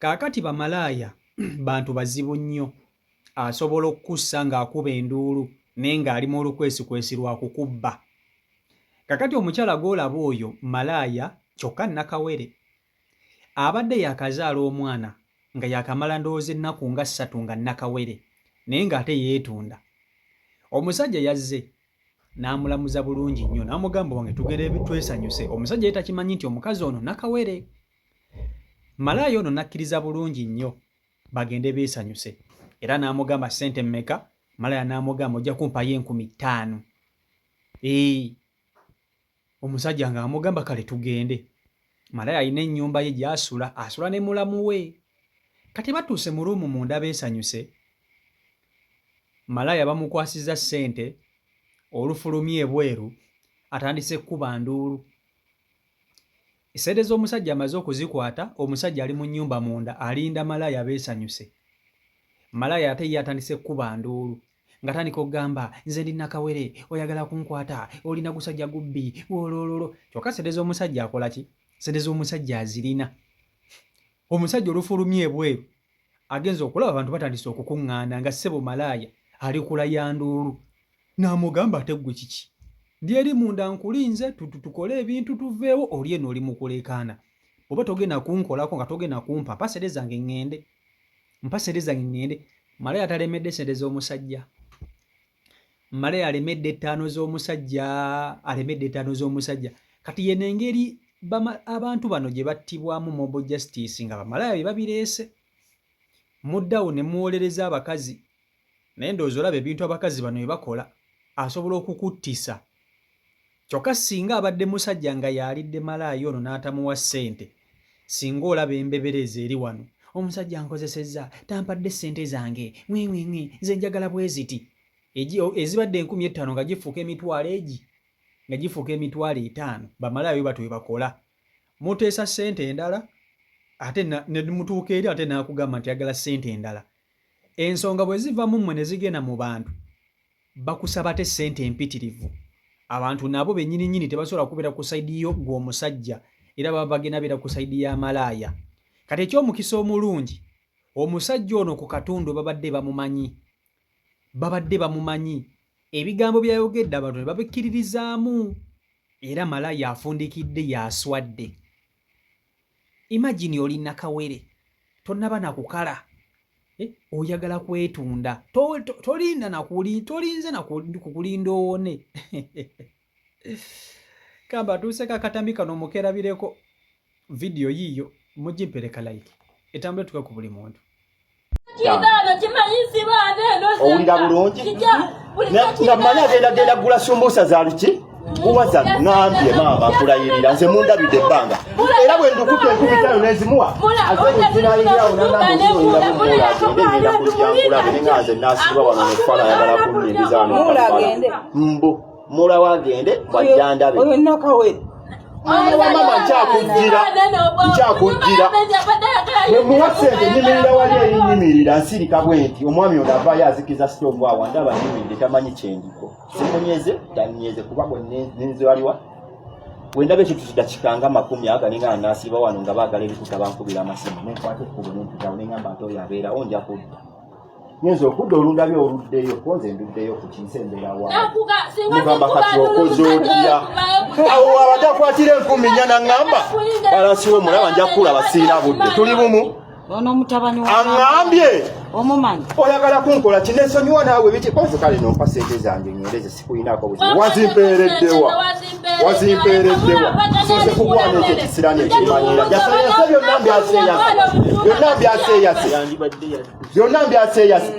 Kaakati bamalaaya bantu bazibu nnyo. Asobola okukussa ng'akuba enduulu naye ng'ali mu lukwesikwesi lwa kukubba. Kaakati omukyala gw'olaba oyo malaaya kyokka nnakawere. Abadde yaakazaala omwana nga yaakamala ndowooza ennaku nga ssatu nga nnakawere naye ng'ate yeetunda. Omusajja yazze n'amulamuza bulungi nnyo n'amugamba wange tugende twesanyuse. Omusajja ye takimanyi nti omukazi ono nnakawere. Malaaya ono n'akkiriza bulungi nnyo bagende beesanyuse era n'amugamba ssente mmeka? Malaaya n'amugamba ojja kumpayo 5000. Ee, omusajja ng'amugamba kale tugende. Malaaya alina ennyumba ye gy'asula, asula ne mulamu we. Kati batuuse mu ruumu munda beesanyuse, malaaya bamukwasizza ssente, olufulumye ebweru atandise kukuba nduulu. Ssente z'omusajja amaze okuzikwata, omusajja ali mu nnyumba munda alinda malaaya beesanyuse. Malaaya ate ye atandise kukuba nduulu ng'atandika okugamba nze ndi nakawere oyagala kunkwata olina gusajja gubbi wolololo kyokka ssente z'omusajja akola ki? Ssente z'omusajja azirina. Omusajja olufulumye ebweru agenze okulaba abantu batandise okukuŋŋaana nga ssebo malaaya ali kulaya nduulu. N'amugamba ate ggwe kiki? Ndi eri munda nkulinze tukole ebintu tuveewo oli eno oli mu kuleekaana. Bw'oba togenda kunkolako nga togenda kumpa mpa ssente zange ŋŋende. Mpa ssente zange ŋŋende. Malaaya talemedde ssente z'omusajja. Malaaya alemedde ettaano z'omusajja, alemedde ettaano z'omusajja. Kati yeno engeri abantu bano gye battibwamu mob justice nga bamalaaya be babireese. Muddawo ne muwolereza abakazi. Naye ndowooza olaba ebintu abakazi bano bye bakola. Asobola okukuttisa. Kyokka singa abadde musajja nga y'alidde malaaya ono n'atamuwa ssente, singa olaba embeberezi eri wano. Omusajja ankozesezza, tampadde ssente zange, ngwingwingwi, nze njagala bwe ziti. Ezibadde 5000 nga gifuuka emitwalo egi, nga gifuuka 50,000. Bamalaaya bwe batyo bwe bakola. Muteesa ssente endala, ate ne mutuuka eri ate n'akugamba nti ayagala ssente endala. Ensonga bwe ziva mu mmwe ne zigenda mu bantu, bakusaba ate ssente empitirivu. Abantu nabo bennyini nnyini tebasobola kubeera ku sayidi yo ggwe omusajja, era baba bagenda beera ku sayidi ya malaaya. Kati eky'omukisa omulungi, omusajja ono ku katundu babadde bamumanyi, babadde bamumanyi. Ebigambo by'ayogedde abantu ne babikkiririzaamu, era malaaya afundikidde y'aswadde. Imagine oli nakawere tonaba nakukala eh, oyagala kwetunda tolinda nakuli tolinze nakulinda owone kamba atuuseko akatambi kano mukerabireko vidiyo yiiyo mugimpereka like etambule tuke ku buli muntu. Owulira bulungi nga mmanyi agenda genda kugula sumbuusa za luki kuwaza ŋambye maama nkulayirira nze mundabidde ebbanga era bwe ndukuta 5000 nezimuwa ate bwezinayingirawo nagamba ngenda kujja nkulabe ne nga nze nasiibwa wano nefala ayagala kunnyingiza wano mbu mulawo agende bwajja ndabe Mwana wa mama nkyakujjira nkyakujjira bwe muwa ssente nyimirira wali eri nyimirira nsirika bwe nti omwami ono avaayo azikiza sitoovu awo ndaba nyimiridde tamanyi kyendiko simunyeze tanyeze kuba bwe nenzaliwa bwe ndaba ekintu kidakika nga makumi aga ninga nasiiba wano nga baagala ebikuta bankubira amasimu nenkwata ekkubo nempitawo nengamba nti oyo abeerawo nja kudda nyinza okudda olundabye oluddeyo ko nze nduddeyo ku kinsi embeera wamugamba kati okoze otya awo abadde akwatira 4000 naŋŋamba balasiwo omulaba nja kukulaba siina budde tuli bumu aŋŋambye oyagala kunkola kinesonyiwa naawe biki koze kale nompa sente zange ŋŋendeze sikulinako buzibu wazimpeereddewa wazimpeereddewa soose kukwana ekyo ekisirani ekimanyira jasayase byonna mbyaseyase byonna mbyaseyase byonna mbyaseyase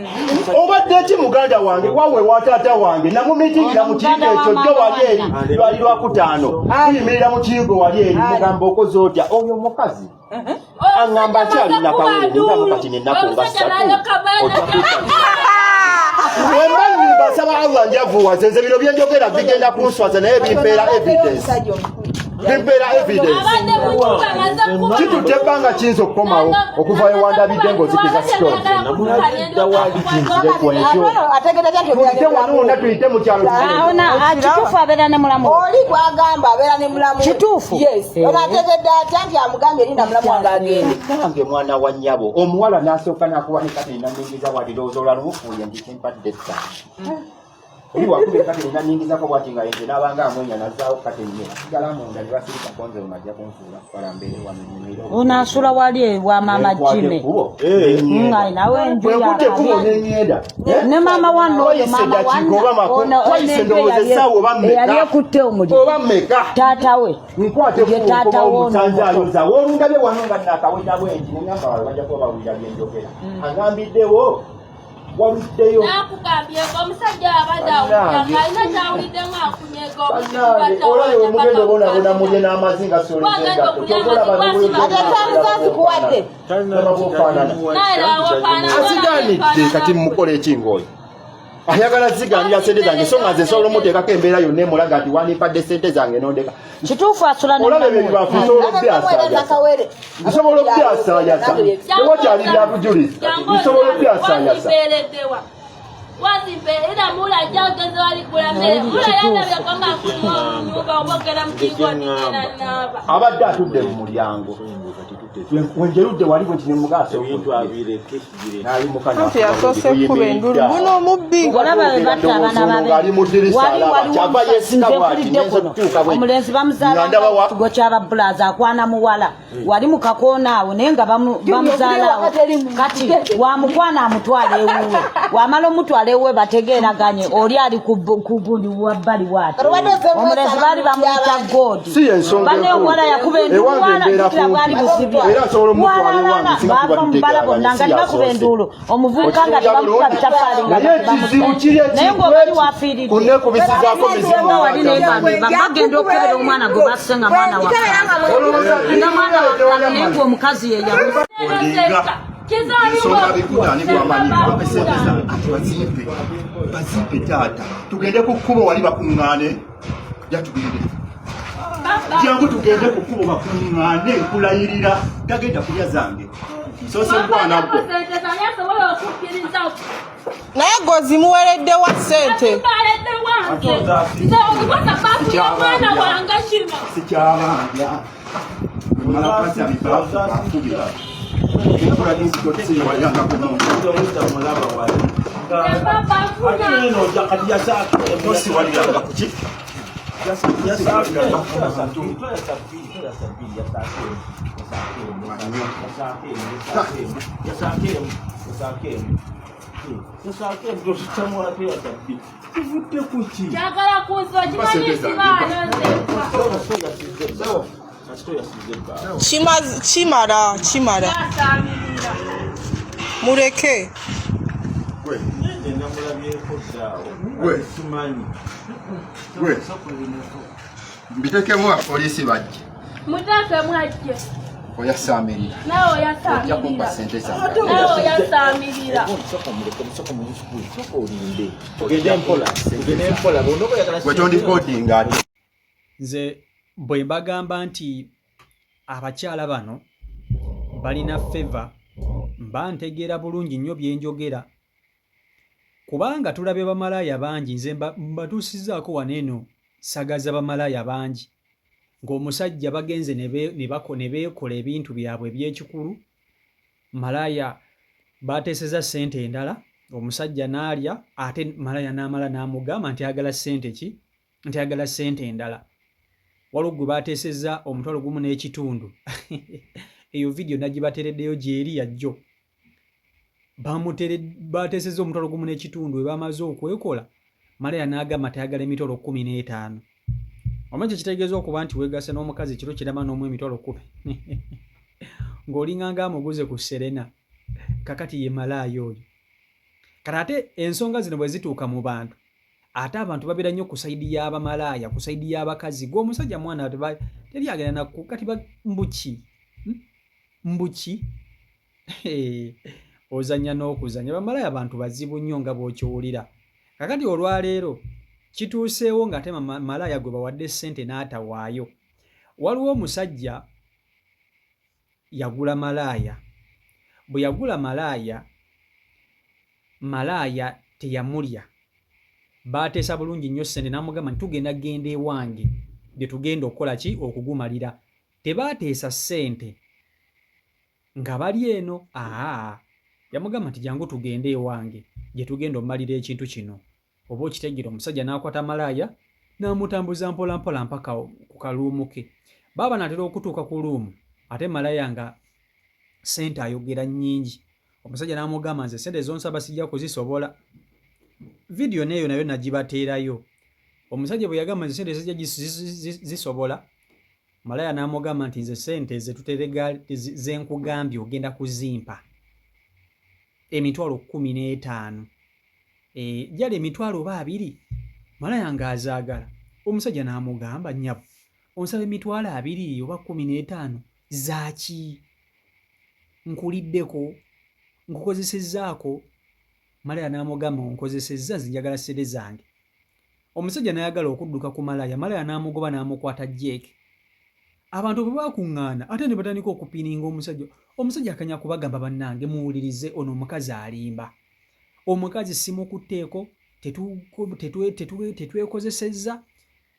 obadde ki muganda wange wawe wa taata wange namumitingira mu kiyigo ekyo jjo wali eri lwali lwakutaano tuyimirira mu kiyigo wali eri mugamba okoze otya oyo omukazi aŋŋamba nkyali nakawere ningamu kati nenaku nga ssatu ojja kutta wemba nnimba nsaba Allah njavuwaze nze bino byenjogera bigenda kunswaza naye bimpeera evidence. Mpeera evidence. Kitutte ebbanga kiyinza okukomawo okuva wewandabidde ng'ozikiza sitoovu. Tuyite wano wonna tuyite mu kyalo. Kituufu abeera ne mulamu. Oli gwagamba abeera ne mulamu. Kituufu. Yes. Ono ategedde atya nti amugambye linda mulamu wange agende. Nange mwana wa nnyabo omuwala n'asooka n'akuwa ne kati nanyingiza walirowooza olwala omufuuye nti kimpadde etta. Oli wakuba ekateni nanyingizako bwati nga yenze n'abanga amwenya nazaawo kateni ne basigala munda ne basirikako nze ono ajja kunfuula fala mbeere wano nyumire. Ono asula wali ewa maama Nkwata Jimmy. ekkubo ne Nga nawe enju Bwe nkutte ekkubo yakabi. ne ŋŋenda. Ne maama wanna oyo Wayise maama eddakiika oba wanna ono wayise ono enju ndowooza eyali essaawa oba mmeka? eyali ekutte omuliro. Oba mmeka? Taata we. Nkwate Ye taata ekkubo we ono musanze omuto. ayoza. Woolundabye wano nga nakaweta bwenti ne ŋŋamba wano bajja kuba bawulira bye njogera. Agambiddewo waluddeyo. Nakugambye omusajja abadde awulira ng'alina kyawulidde ng'akunyega. Bannange olabye bwe mugenda obonaabona mulye n'amazzi nga sooleza engatto ky'oba olaba Ate ttaano zazikuwadde. bwofaanana. Asigaanidde kati mukole ekinga oyo ayagala zigaanira sente zange so nga nze nsobola omuteekako embeera yonna emulaga nti wandimpadde sente zange nondeka. Kituufu asula ne Olaba ebyo mulamu we. ebibaafu nsobola Namweereza okubyasaayasa. Kawere. Nsobola okubyasaayasa, tewakyali byabujulizi, nsobola okubyasaayasa. Wazimpeereddewa wazimpeerera mula ajja ogeze wali gula mmere mula yandabirako ng'afuluma olunyumba oba ogenda mu kikoni genda naaba. Abadde atudde mu mulyango wenjerudde wali bwe nti nemugaasa Ebintu abireke bireke. n'ayimuka. Anti yasoose kuba enduulu muno omubbi. Olaba bwe batta abaana babe. Ali mu ddirisa Wali alaba waliwo kyava yeesika nze bw'ati mpulidde ngenza kuno. okutuuka bwe Omulenzi bamuzaala nga ndaba wa kigo ky'ababbulaaza akwana muwala wali mu kakoona awo naye nga bamuzaala awo kati wamukwana amutwala ewuwe wamala omutwala ewuwe bategeeraganye oli ali ku gundi wabbali waati Kati obadde ozze omulenzi baali bamuyita God. Si y'ensonga Banne enkulu. omuwala yakuba enduulu Ewange wala embeera jjukira bwali kumpi. busibye Era nsobola omutwala Walala, ewange singa tuba baava mu bbala tutegeeraganye, bonna nga si tebakuba yasoose. enduulu omuvubuka nga Okitegeera tebamukuba bulungi? bitafaali nga Naye ekizibu kiri naye ng'obali wafiiridde kunneekubisizaako mizimu. Nga wali nebambi bagenda okukebera omwana gwe basse nga mwana wa nga mwana wa kano naye ng'omukazi ye yamu Odinga. Ensonga bikuta ani gwamanyi bampe sente zange ati bazimpe bazimpe taata tugende ku kkubo wali bakuŋŋaane ja tugende jangu tugende ku kkubo bakuŋŋaane nkulayirira tagenda kulya zange soose mwana gwe. Sente zange asobola okukkiriza. Naye gozi muwereddewa ssente. Azimbaledde wange nze okukwata baafu y'omwana wange kino. Sikyabanja mala pasa bibaafu bakubira enkola nzitotisiwayanga ku muntu. Omuyita mulaba wali. Papa nfuna. Ate eno ojja kati yasaako. Tosiwaliranga kuki. Yasaako. Yasaako. Yasaako. Yasaako. Yasaako. Yasaako. Yasaako. Yasaako. Yasaako. Yasaako. Tuvudde ku ki? Njagala kunziba kimanyi nsibaano nzekwa. Kimala kimala. Yasaamirira. Muleke. Gwe. Namulabyeko ddaawo. Gwe. Simanyi. Gwe. Mbitekemu abapoliisi bajje. Muteekemu ajje. Oyasaamirira. Naawe Ojja kumpa oyasaamirira. sente zange. Naawe oyasaamirira. Sooka olinde. Tugende mpola. Tugende mpola. Bw'onooba oyagala Gwe tondikodinga ate. Nze bwe mbagamba nti abakyala bano balina favour mba ntegeera bulungi nnyo bye njogera kubanga tulabye bamalaaya bangi nze mbatuusizzaako wano eno sagaza bamalaaya bangi ng'omusajja bagenze ne beekola ebintu byabwe ebyekikulu malaaya bateeseza ssente endala omusajja n'alya ate malaaya n'amala n'amugamba nti ayagala ssente ki nti ayagala ssente endala. Waliwo gwe bateesezza 1500. Eyo vidiyo nagibateereddeyo gy'eri yajjo bateesezza 1500 we bamaze okwekola malaaya n'agamba tayagala 15000. Omanyi kye kitegeeza okuba nti weegasse n'omukazi ekiro kirama n'omu 100,000 ng'olinga ng'amuguze ku Serena. Kakati ye malaaya oyo. Kati ate ensonga zino bwe zituuka mu bantu ate abantu babeera nnyo ku side y'abamalaaya ku side y'abakazi gwe omusajja mwana teri agenda naku kati mbuki. Mbuki ozannya n'okuzannya bamalaaya bantu bazibu nnyo nga bw'okiwulira. Kakati olwaleero kituuseewo ng'ate malaaya gwe bawadde ssente n'atawaayo. Waliwo omusajja yagula malaaya. Bwe yagula malaaya, malaaya teyamulya. Baateesa bulungi nnyo ssente n'amugamba nti tugenda genda ewange gye tugenda okukola ki okugumalira. Tebaateesa ssente nga bali eno aa yamugamba nti jangu tugende ewange gye tugenda omalira ekintu kino. Oba okitegeera omusajja n'akwata malaaya n'amutambuza mpolampola mpaka ku kaluumu ke. Baba banaatera okutuuka ku luumu ate malaaya nga ssente ayogera nnyingi. Omusajja n'amugamba nze ssente z'onsaba sijja kuzisobola. Vidiyo n'eyo nayo nagibateerayo. Omusajja bwe yagamba nze ssente sijja zisobola, malaaya n'amugamba nti nze ssente zetuterega ze nkugambye ogenda kuzimpa 150,000. Jala 20,000 malaya ng'azaagala. Omusajja n'amugamba nnyabo onsaba 20,000 oba 15 zaaki? Nkuliddeko, nkukozesezzaako? Malaya n'amugamba onkozesezza nze njagala ssente zange. Omusajja n'ayagala okudduka ku malaya, malaya n'amugoba n'amukwata jeeke. Abantu bwe baakuŋŋaana ate ne batandika okupiininga omusajja. Omusajja akanya kubagamba bannange muwulirize ono omukazi alimba. Omukazi simukutteeko, tetwekozesezza,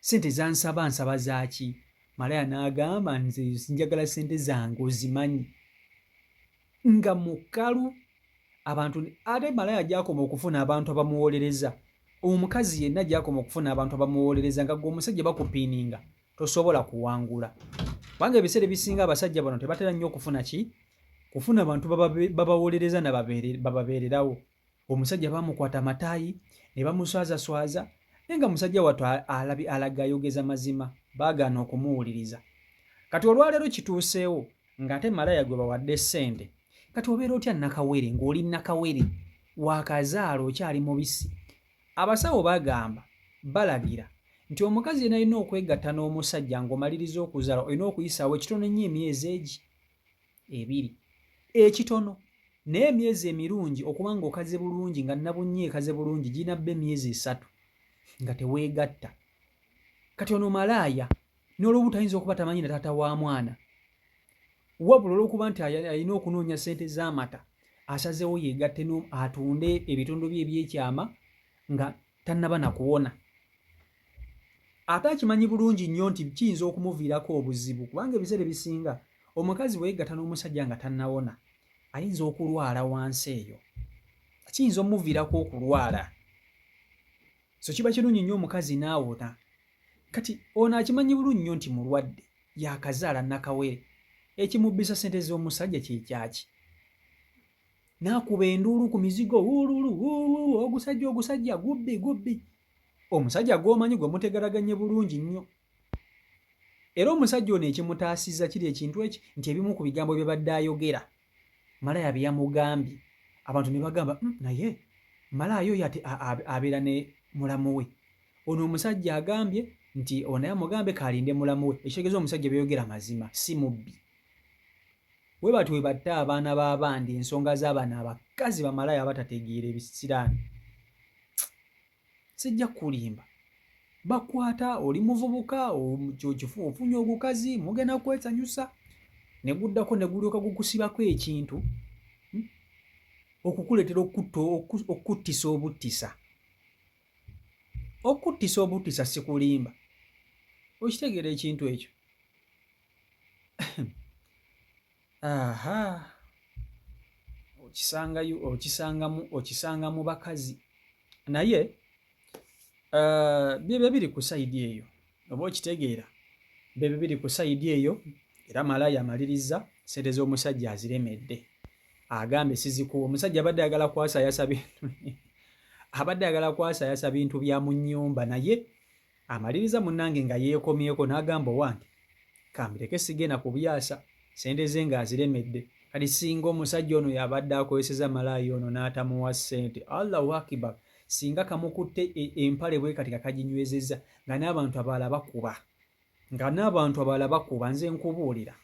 ssente zansaba nsaba zaaki? Malaya n'agamba nze njagala ssente zange ozimanyi. Nga mukalu abantu ate malaya gy'akoma okufuna abantu abamuwolereza. Omukazi yenna gy'akoma okufuna abantu abamuwolereza nga gwe omusajja bakupiininga tosobola kuwangula. Kubanga ebiseera ebisinga abasajja bano tebatera nnyo okufuna ki? Kufuna bantu babawolereza na bababeererawo. Omusajja baamukwata amataayi ne bamuswazaswaza naye nga musajja wattu alaga ayogeza mazima baagaana okumuwuliriza. Kati olwaleero kituuseewo ng'ate malaya gwe bawadde ssente. Kati obeera otya nakawere ng'oli nakawere waakazaala okyali mubisi. Abasawo bagamba balagira nti omukazi yenna alina okwegatta n'omusajja ng'omaliriza okuzaala olina okuyisaawo ekitono ennyo emyezi egi ebiri ekitono naye emyezi emirungi okuba ng'okaze bulungi nga nabunnya ekaze bulungi girina bba emyezi 3 nga teweegatta. Kati ono malaaya n'olubuto ayinza okuba tamanyi na taata wa mwana wabula olw'okuba nti alina okunoonya ssente z'amata asazeewo yeegatte atunde ebitundu bye ebyekyama nga tannaba na kuwona. Ate akimanyi bulungi nnyo nti kiyinza okumuviirako obuzibu kubanga ebiseera ebisinga omukazi bwe yeegatta n'omusajja nga tannawona ayinza okulwala wansi eyo kiyinza omuviirako okulwala. So kiba kirungi nnyo omukazi n'awona. Kati ono akimanyi bulungi nnyo nti mulwadde yaakazaala nakawere ekimubbisa ssente z'omusajja kye kyaki? N'akuba enduulu ku mizigo wuululu wuululu ogusajja ogusajja gubbi gubbi. Omusajja gw'omanyi gwe mutegeraganye bulungi nnyo. Era omusajja ono ekimutaasizza kiri ekintu eki nti ebimu ku bigambo bye badde ayogera malaya bye yamugambye abantu ne bagamba naye malaya oyo ate abeera ne mulamu we. Ono omusajja agambye nti ono amugambe k'alinde mulamu we ekitegeeza omusajja by'ayogera mazima si mubbi. Bwe batyo bwe batta abaana b'abandi ensonga z'abano abakazi bamalaya abatategeera ebisiraani. Sijja kukulimba. Bakwata oli muvubuka ofunye ogukazi mugenda kwesanyusa ne guddako ne gulyoka gukusibako ekintu okukuleetera okukuttisa obuttisa. Okuttisa obuttisa sikulimba. Okitegeera ekintu ekyo? Aha. Okisangayo, okisangamu, okisanga mu bakazi. Naye byebyo biri ku sayidi eyo. Oba okitegeera? Byebyo biri ku sayidi eyo era malaya amaliriza ssente z'omusajja aziremedde. Agambye sizikuwa. Omusajja abadde ayagala kwasayasa bintu. Abadde ayagala kwasayasa bintu bya mu nnyumba naye amaliriza munnange nga yeekomyeko n'agamba owange kambireke sigenda kubyasa ssente ze ng'aziremedde. Kati singa omusajja ono yabadde akozeseza malaaya ono n'atamuwa ssente, Allahu Akibar, singa kamukutte empale bwe kati nga kaginywezezza nga n'abantu abalala bakuba, nga n'abantu abalala bakuba, nze nkubuulira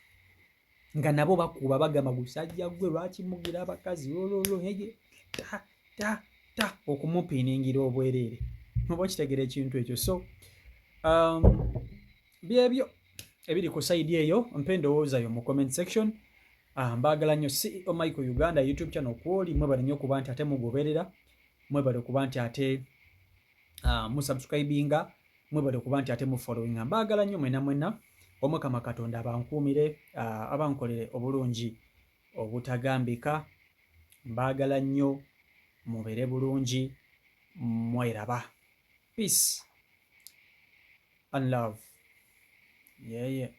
nga nabo bakuba bagamba gusajja gwe lwaki mugira abakazi ololo hege ta ta ta okumupiiningira obwereere. Oba okitegeera ekintu ekyo. So byebyo. Ebiri ku sayidi eyo mpa endowooza yo mu comment section. Mbaagala nnyo. CEO Michael Uganda YouTube channel kwoli, mwebale nnyo okuba nti ate mugoberera, mwebale okuba nti ate musubscribinga, mwebale okuba nti ate mufollowinga. Mbaagala nnyo mwena mwena. Omukama Katonda abankuumire, abankolere obulungi obutagambika. Mbaagala nnyo, mubeere bulungi, mweraba. Peace and love. Yeah.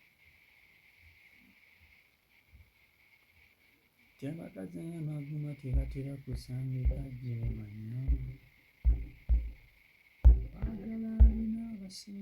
Abakazi amaguma tebatera kusangika gyemanya. Baagala alina abasinga.